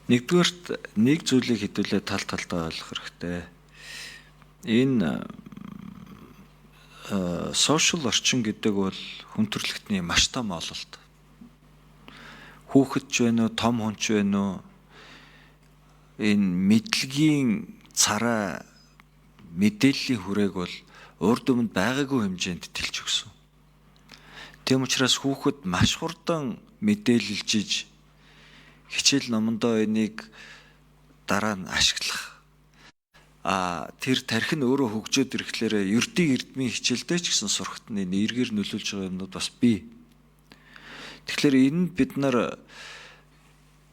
Нэгдүгээрт, нэг зүйлийг хэдүүлээ тал талдаа ойлгох хэрэгтэй. Энэ social орчин гэдэг бол хүн төрөлхтний маш том ололт. Хүүхэд ч байна уу, том хүн ч байна уу, энэ мэдлэгийн царай, мэдээллийн хүрээг бол урд өмнө байгаагүй хэмжээнд тэлж өгсөн. Тийм учраас хүүхэд маш хурдан мэдээлэлжиж, хичээл номондоо энийг дараа нь ашиглах. А тэр тархи нь өөрөө хөгжөөд ирэхлээр ердийн эрдмийн хичээлдээ ч гэсэн сурахад нь энэ эргээр нөлөөлж байгаа юмнууд бас бий. Тэгэхээр энэ бид нар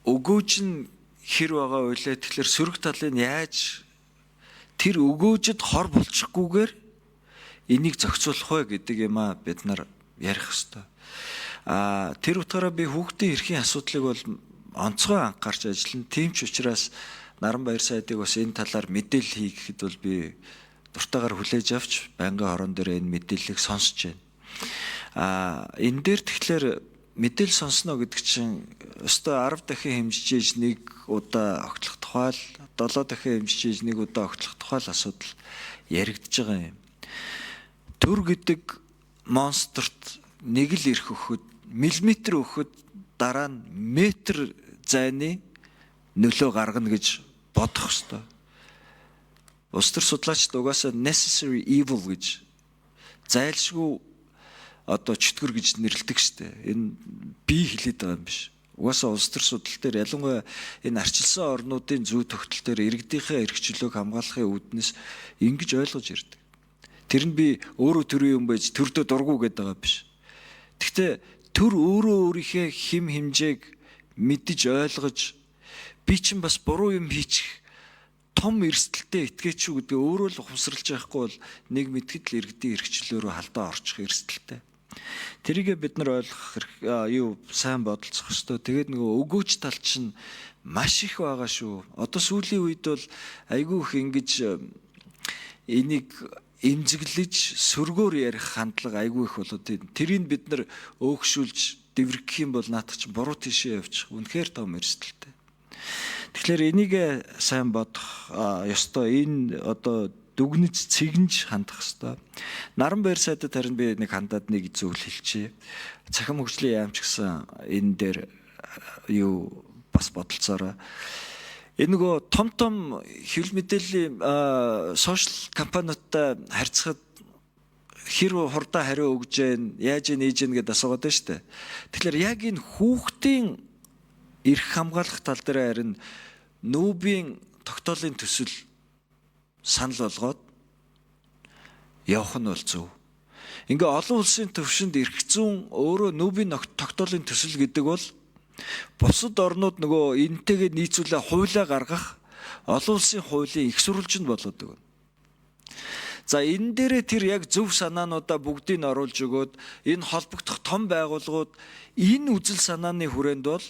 өгөөж нь хэр байгаа вэ? Тэгэхээр сөрөг талыг яаж тэр өгөөжид хор болчихгүйгээр энийг зохицуулах вэ гэдэг юм а бид нар ярих ёстой. А тэр утгаараа би хүүхдийн эрхийн асуудлыг бол онцгой анхаарч ажиллана. Тийм ч учраас Наран баяр сайдыг бас энэ талаар мэдээлэл хий гэхэд бол би дуртайгаар хүлээж авч байнгын хорон дээр энэ мэдээллийг сонсож байна. А энэ дээр тэгэхээр мэдээлэл сонсно гэдэг чинь өстой 10 дахин хэмжиж нэг удаа огтлох тухай л, 7 дахин хэмжиж нэг удаа огтлох тухай л асуудал яригдж байгаа юм. Төр гэдэг монстрт нэг л эрх өгөхөд, миллиметр өгөхөд дараа нь метр зайны нөлөө гаргана гэж бодох ёстой. Улс төр судлаачид угаасаа necessary evil гэж, зайлшгүй одоо чөтгөр гэж нэрлэдэг штэ. Энэ би хэлээд байгаа юм биш. Угаасаа улс төр судал дээр, ялангуяа энэ арчилсан орнуудын зүй тогтол дээр иргэдийнхээ эрх чөлөөг хамгаалахын үүднээс ингэж ойлгож ирдэг. Тэр нь би өөрөө төрийн юм байж төрдөө дургүй гэдэг байгаа биш. Гэхдээ төр өөрөө өөрийнхөө хэм хэмжээг мэдэж ойлгож, би чинь бас буруу юм хийчих том эрсдэлтэй этгээч шүү гэдгээ өөрөө л ухамсарлаж байхгүй бол нэг мэдэхэд л иргэдийн эрх чөлөө рүү халдаа орчих эрсдэлтэй. Тэрийгээ бид нар ойлгох, юу, сайн бодолцох ёстой. Тэгээд нөгөө өгөөж тал чинь маш их байгаа шүү. Одоо сүүлийн үед бол айгүй их ингэж энийг эмзэглэж сөргөөр ярих хандлага айгүй их болоод, тэрийг бид нар өөгшүүлж дэврэх юм бол наадах чинь буруу тийшээ явчих. Үнэхээр том эрсдэлтэй. Тэгэхээр энийг сайн бодох ёстой. Энэ одоо дүгнэж цэгнэж хандах ёстой. Наран баяр сайдад харин би нэг хандаад нэг зүйл хэлчихье. Цахим хөгжлийн яам ч гэсэн энэ дээр юу бас бодолцоорой. Энэ нөгөө том том хэвлэл мэдээллийн social компаниудтай харьцахад хэр хурдан хариу өгж гэн, яаж нээж гэн гэдээ асуугаад байна шүү дээ. Тэгэхээр яг энэ хүүхдийн эрх хамгаалах тал дээр харин НҮБ-ийн тогтоолын төсөл санал болгоод явах нь бол зөв. Ингээ олон улсын төвшөнд эрх зүйн өөрөө НҮБ-ийн тогтоолын төсөл гэдэг бол бусад орнууд нөгөө энтэйгээ нийцүүлээ хуулиа гаргах олон улсын хуулийн их сурвалж нь болоод өгнө. За, энэ дээрээ тэр яг зөв санаануудаа бүгдийг нь оруулж өгөөд энэ холбогдох том байгууллагууд энэ үзэл санааны хүрээнд бол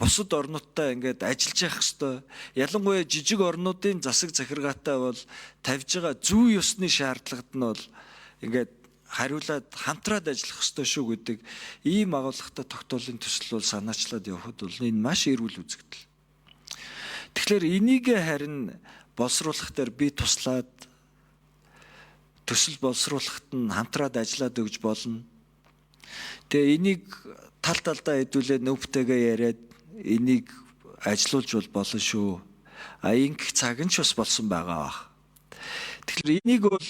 бусад орнуудтай ингээд ажиллаж явах хэвээр. Ялангуяа жижиг орнуудын засаг захиргаатай бол тавьж байгаа зүй ёсны шаардлагад нь бол ингээд хариулаад хамтраад ажиллах ёстой шүү гэдэг ийм агуулгатай тогтоолын төсөл бол санаачлаад явхад бол энэ маш эрүүл үзэгдэл. Тэгэхээр энийг харин боловсруулах дээр би туслаад төсөл боловсруулахад нь хамтраад ажиллаад өгж болно. Тэгээ энийг тал талдаа хэдүүлээ НҮБ-тэйгээ яриад энийг ажилуулж бол болно шүү. А ингэх цаг нь ч бас болсон байгаа бах. Тэгэхээр энийг бол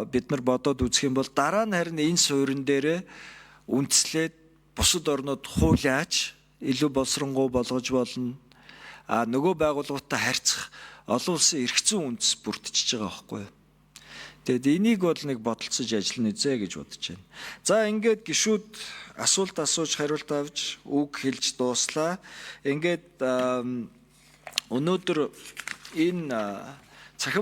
бид нар бодоод үзэх юм бол дараа нь харин энэ суурин дээрээ үндэслээд бусад орнууд хуулиач илүү боловсронгуй болгож болно. А нөгөө байгууллагуудтай харьцах олон улсын эрх зүйн үндэс бүрдчихэж байгаа байхгүй юу? Тэгээд энийг бол нэг бодолцож ажиллана үзье гэж бодож байна. За, ингээд гишүүд асуулт асууж, хариулт авч, үг хэлж дууслаа. Ингээд өнөөдөр энэ цахим